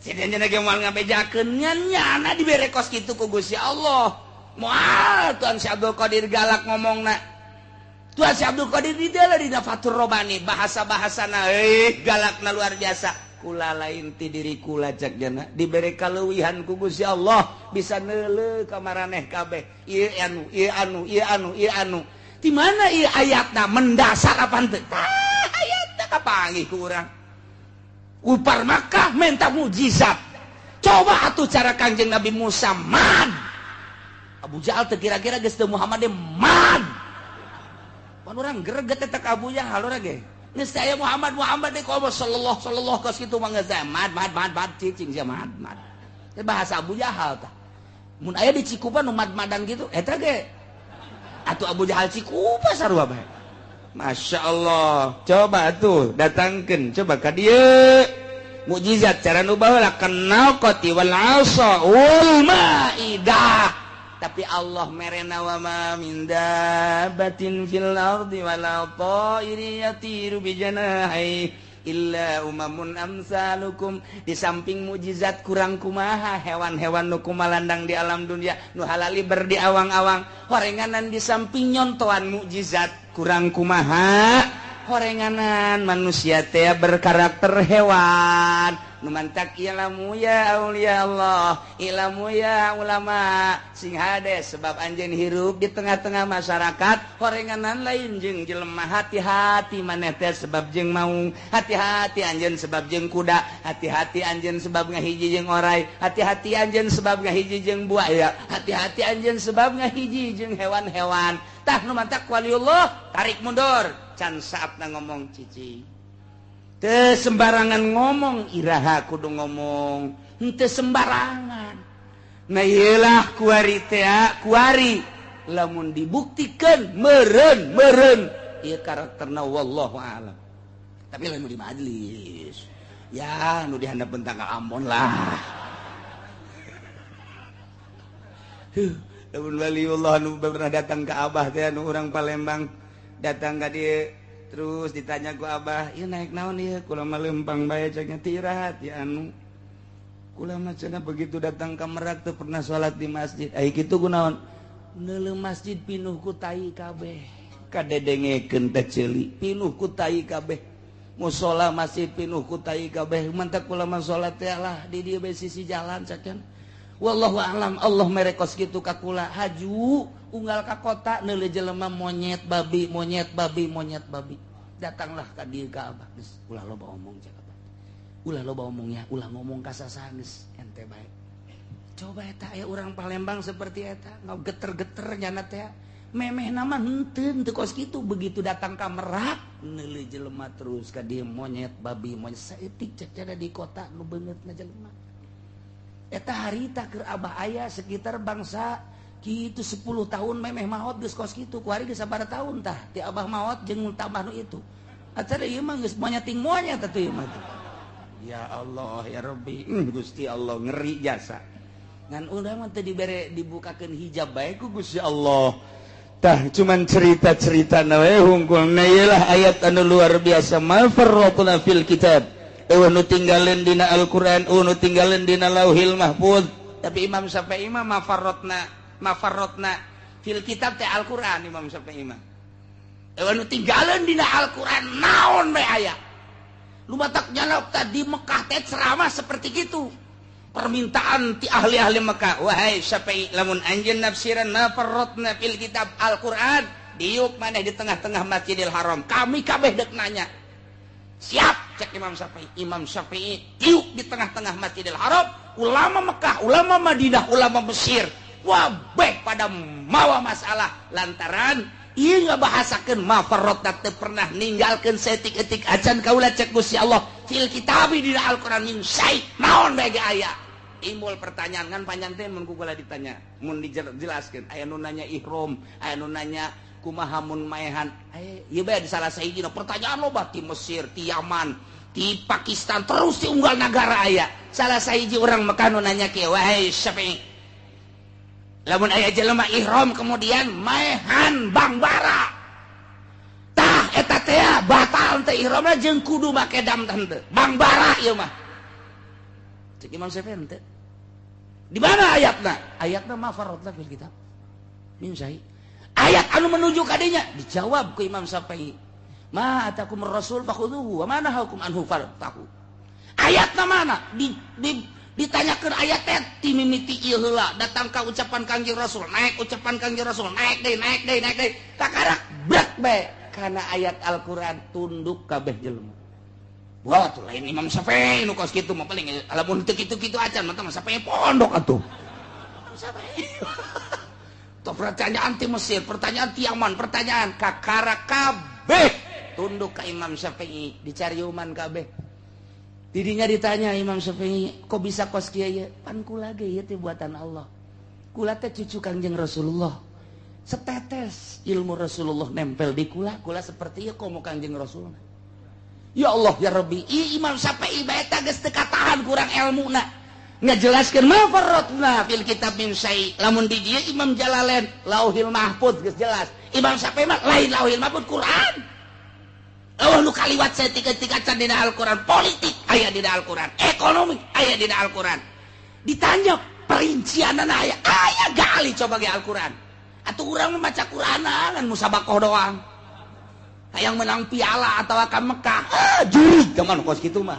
Sia nya ge moal ngabejakeun nya nyana dibere kos kitu ku Gusti Allah. Moal Tuhan Syekh Abdul Qadir galak ngomongna. Tuhan Syekh Abdul Qadir di dieu dina Fathur Robani bahasa-bahasana euy galakna luar biasa. Kula lain ti diri kula cek jana dibere kaleuwihan ku Gusti Allah bisa neuleuh ka maraneh kabeh ieu anu ieu anu ieu anu ieu anu di mana ieu ayatna mendasar apaan teu tah ayatna kapanggih ku urang upar Makkah minta mukjizat coba atuh cara Kangjeng Nabi Musa mad Abu Jahal teu kira-kira geus teu Muhammad mad Pan urang greget eta ka Abu Jahal urang ge. Geus teh aya Muhammad Muhammad deui komo sallallahu sallallahu kos kitu mah geus mad mad mad mad cicing sia mad mad. Teh bahasa Abu Jahal tah. Mun aya di Cikupa nu mad-madan gitu eta ge. Atuh Abu Jahal Cikupa sarua bae. Masya Allah, coba tuh datangkan, coba ka dieu mukjizat cara nu baheula kenal qati wal asa wal maidah. Tapi Allah merena wa ma min dabbatin fil ardi wala ta'irin yatiru bi janahi illa umamun amsalukum. Di samping mukjizat kurang kumaha hewan-hewan nu kumalandang di alam dunia nu halali ber di awang-awang horenganan, di samping nyontoan mukjizat kurang kumaha horenganan manusia teh berkarakter hewan. Nu mantak ilamu ya aulia Allah, ilamu ya ulama, sing hade sebab anjeun hirup di tengah-tengah masyarakat horenganan lain jeung jelema. Hati-hati maneh teh sebab jeung maung, hati-hati anjeun sebab jeung kuda, hati-hati anjeun sebab ngahiji jeung orai, hati-hati anjeun sebab ngahiji jeung buaya, hati-hati anjeun sebab ngahiji jeung hewan-hewan. Tah nu mantak waliullah tarik mundur can saatna ngomong cicing. Teu sembarangan ngomong, iraha kudu ngomong henteu sembarangan. Nah ieulah kuari teh, kuari lamun dibuktikan meureun meureun ieu karakterna wallahu alam. Tapi lamun di majelis ya nu dihandap tanggal Ambon lah. Lamun waliullah nu pernah datang ke Abah teh nu urang Palembang datang ka dieu terus ditanya ku Abah, ieu naik naon ieu? Kula mah leumpang bae cek nya tirahat ya anu. Kula mah cenah begitu datang ka Merak teu pernah salat di masjid. Ai kitu kunaon? Neuleuh masjid pinuh ku tai kabeh. Kadedengekeun teh ceuli, pinuh ku tai kabeh. Musala masjid pinuh ku tai kabeh. Mantak kula mah salat teh lah di dieu bae sisi jalan cacan. Wallahu a'lam, Allah mere kos kitu ka kula. Haju unggal ka kota neuleuh jelema monyet babi, monyet babi, monyet babi. Datanglah ka dieu ka Abah geus ulah loba omong cek Abah. Ulah loba omongnya, ulah ngomong ka sasaha geus ente bae. Coba eta aya urang Palembang seperti eta, ngageter-geter nyana teh. Memehna mah henteu teu kos kitu, begitu datang ka Merak neuleuh jelema terus ka dieu monyet babi, monyet saeutik cek cenah di kota nu beungeutna jelema. Eta harita keur Abah aya sekitar bangsa kitu 10 tahun memeh maot geus kos kitu, kuari geus sabaraha tahun tah ti Abah maot jeung tambah nu itu. Acara ieu mah geus monyeting monyet atuh ieu mah tuh. Ya Allah ya Rabbi, Gusti Allah ngeri jasa. Ngan urang mah teu dibere dibukakeun hijab bae ku Gusti Allah. Tah cuman cerita-cerita na we hungkul. Nah ieu lah ayat anu luar biasa, ma farratna fil kitab. Eueuh nu tinggalin dina Al-Qur'an, eueuh nu tinggalin dina Lauhil Mahfuz. Tapi Imam Syafi'i mah mafarrotna fil kitab teh Al-Qur'an. Imam Syafi'i mah eueuh nu tinggalin dina Al-Qur'an naon bae aya. Lu batak nyalop tadi Mekah teh ceramah seperti gitu. Permintaan ti ahli-ahli Mekah, wahai Syafi'i lamun anjeun nafsiran mafarrotna fil kitab Al-Qur'an, diuk maneh di tengah-tengah Masjidil Haram. Kami kabeh deuk nanya. Siap cek Imam Syafi'i. Imam Syafi'i tiup di tengah-tengah Masjidil Haram, ulama Mekah, ulama Madinah, ulama Mesir, wabeh pada mawa masalah lantaran ieu ngabahasakeun mafarrotna teu pernah ninggalkeun saeutik-eutik acan kaula cek Gusti Allah fil kitabi dina Al-Qur'an min syai naon bae ge aya. Timbul pertanyaan kan panjang teh mun ku kula ditanya, mun dijelaskeun aya nu nanya ihram, aya nu nanya kumaha mun maehan, ieu bae di salah sahiji pertanyaan loba ti Mesir, ti Yaman, ti Pakistan, terus di unggal nagara aya. Salah sahiji urang Mekah nu nanya kieu, wahai Syafi'i, lamun aya jelema ihram kemudian maehan bangbara, tah eta teh batal teh ihramna jeung kudu make dam teh bangbara ieu mah. Cek Imam Syafi'i teh. Di mana ayatna? Ayatna ma farratna fil kitab min syai. Ayat anu menuju kadinya dijawab ku Imam Syafi'i, ma atakum rasul fakhudhuhu wa ma nahakum anhu fantahu. Ayatna mana? Ditanyakeun ayat teh ti mimiti ieu heula datang ka ucapan Kangjeng Rasul, naik ucapan Kangjeng Rasul, naik deui, naik deui, naik deui, kakarak brek bae kana ayat Al-Qur'an tunduk kabeh jelema. Wah, tuh lain Imam Syafi'i nu kos kitu mah paling lamun teu kitu-kitu acan mah Syafi'i pondok atuh. Syafi'i. Pertanyaan ti Mesir, pertanyaan ti Yaman, pertanyaan kakara kabeh tunduk ka Imam Syafi'i, dicariuman kabeh. Didinya ditanya Imam Syafi'i, kok bisa kos kieu ieu? Pan kula ge ieu teh buatan Allah. Kula teh cucu Kangjeng Rasulullah. Setetes ilmu Rasulullah nempel di kula, kula seperti ieu komo Kangjeng Rasul. Ya Allah ya Rabbi, Imam Syafi'i bae teh geus teu katahan kurang ilmuna. Ngajelaskeun ma farratna fil kitab min syai. Lamun di dieu Imam Jalalain Lauhil Mahfuz geus jelas. Imam Syafi'i mah lain Lauhil Mahfuz, Quran. Oh, nu kaliwat saeutik-eutik can dina Al-Qur'an, politik aya dina Al-Qur'an, ekonomi aya dina Al-Qur'an. Ditanya perincianana aya, aya gali coba ge Al-Qur'an. Atuh urang mah maca Qur'anan ngan musabakoh doang. Hayang menang piala atawa ka Mekah, ah jurig ka kos kitu mah.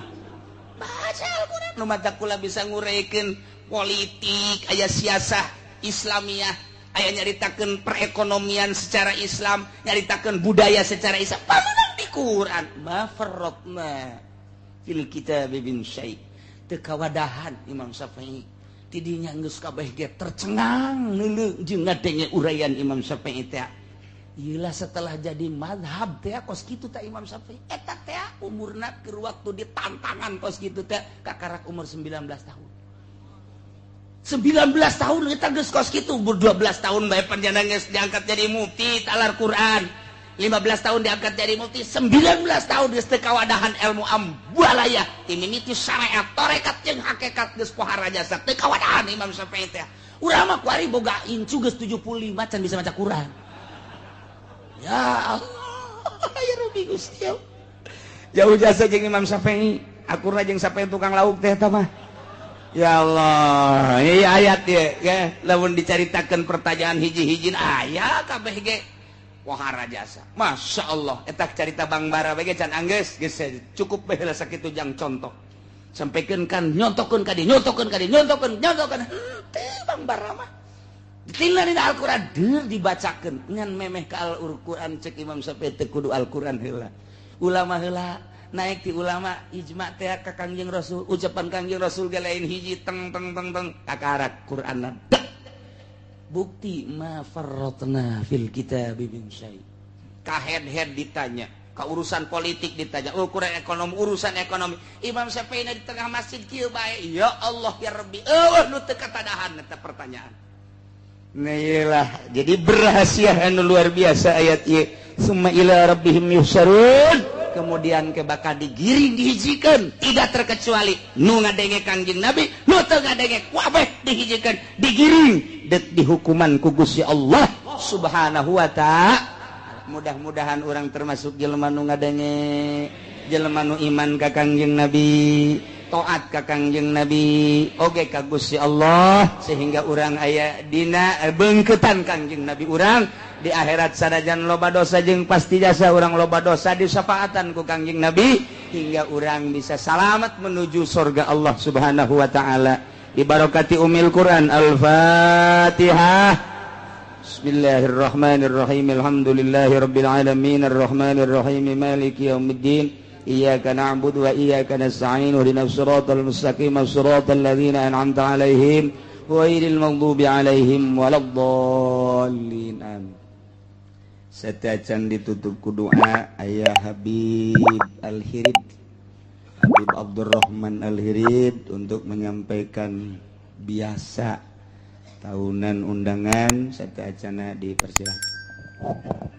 Baca Al-Qur'an nu matak kula bisa ngureikeun politik, aya siasah Islamiyah, aya nyaritakeun perekonomian secara Islam, nyaritakeun budaya secara Islam. Pamenang di Quran, ma farratna fil kitab min syai. Teu kawadahan Imam Syafi'i. Tidinya geus kabeh ge tercengang neuleuh jeung ngadenge uraian Imam Syafi'i teh. Iyalah setelah jadi madhab teh kos kitu teh Imam Syafi'i. Eta teh umurna keur waktu ditantangan kos kitu teh kakarak umur 19 tahun. 19 tahun kita geus kos kitu, umur 12 tahun bae panjenengan geus diangkat jadi mufti talar Quran. 15 tahun diangkat jadi mufti, 19 tahun geus teu kawadahan ilmu ambualaya. Ti mimiti syariat, tarekat jeung hakikat geus pohara jasa teu kawadahan Imam Syafi'i teh. Urang mah kuari boga incu geus 75 can bisa maca Quran. Ya Allah, ya Rabbi Gusti. Jauh jasa jeung Imam Syafi'i, akurna jeung Syafi'i tukang lauk teh eta mah. Ya Allah, ini ayat ya, ya, lamun dicaritakeun pertanyaan hiji-hiji aya kabeh ge wahara jasa. Masya Allah, eta carita Bang Bara bae can anggeus, geus cukup bae lah sakitu jang contoh. Sampaikan kan nyontokeun ka dieu, nyontokeun ka dieu, nyontokeun, nyontokeun. Henteu Bang Bara mah. Ditinggal dina Al-Qur'an deur dibacakeun ngan memeh ka Al-Qur'an cek Imam Syafi'i teu kudu Al-Qur'an heula. Ulama heula naik di ulama ijma teh ka Kangjeng Rasul, ucapan Kangjeng Rasul ge lain hiji teng teng teng teng kakarak Qur'anna. Bukti ma farratna fil kitab min syai. Ka head-head ditanya, ka urusan politik ditanya, ukuran ekonomi, urusan ekonomi. Imam Syafi'i di tengah masjid kieu bae, ya Allah ya Rabbi, eueuh nu teu katadahan eta pertanyaan. Nah iyalah, jadi berhasia anu luar biasa ayat ieu. Summa ila rabbihim yuhsyarun. Kemudian ke bakal digiring dihijikan, tidak terkecuali nu ngadenge Kangjeng Nabi, nu teu ngadenge kabeh dihijikan, digiring dek dihukuman ku Gusti Allah Subhanahu wa ta'ala. Mudah-mudahan orang termasuk jelema nu ngadenge, jelema nu iman ka Kangjeng Nabi, taat ka Kangjeng Nabi, oge ka Gusti Allah, sehingga urang aya dina beungkeutan Kangjeng Nabi urang di akhirat sanajan loba dosa jeung pasti jasa urang loba dosa disafaatan ku Kangjeng Nabi hingga urang bisa salamat menuju surga Allah Subhanahu wa taala. Dibarokati umil Quran. Al-Fatihah. Bismillahirrahmanirrahim. Alhamdulillahirabbil alamin arrahmanirrahim maliki yaumiddin. Iyyaka na'budu wa iyyaka nasta'in ihdinas siratal mustaqim siratal ladzina an'amta 'alaihim ghairil maghdubi 'alaihim waladdallin. Amin. Setacan ditutup ku doa ayah Habib Al-Hirid, Habib Abdurrahman Al-Hirid untuk menyampaikan biasa tahunan undangan. Sateuacanna dipersilakan.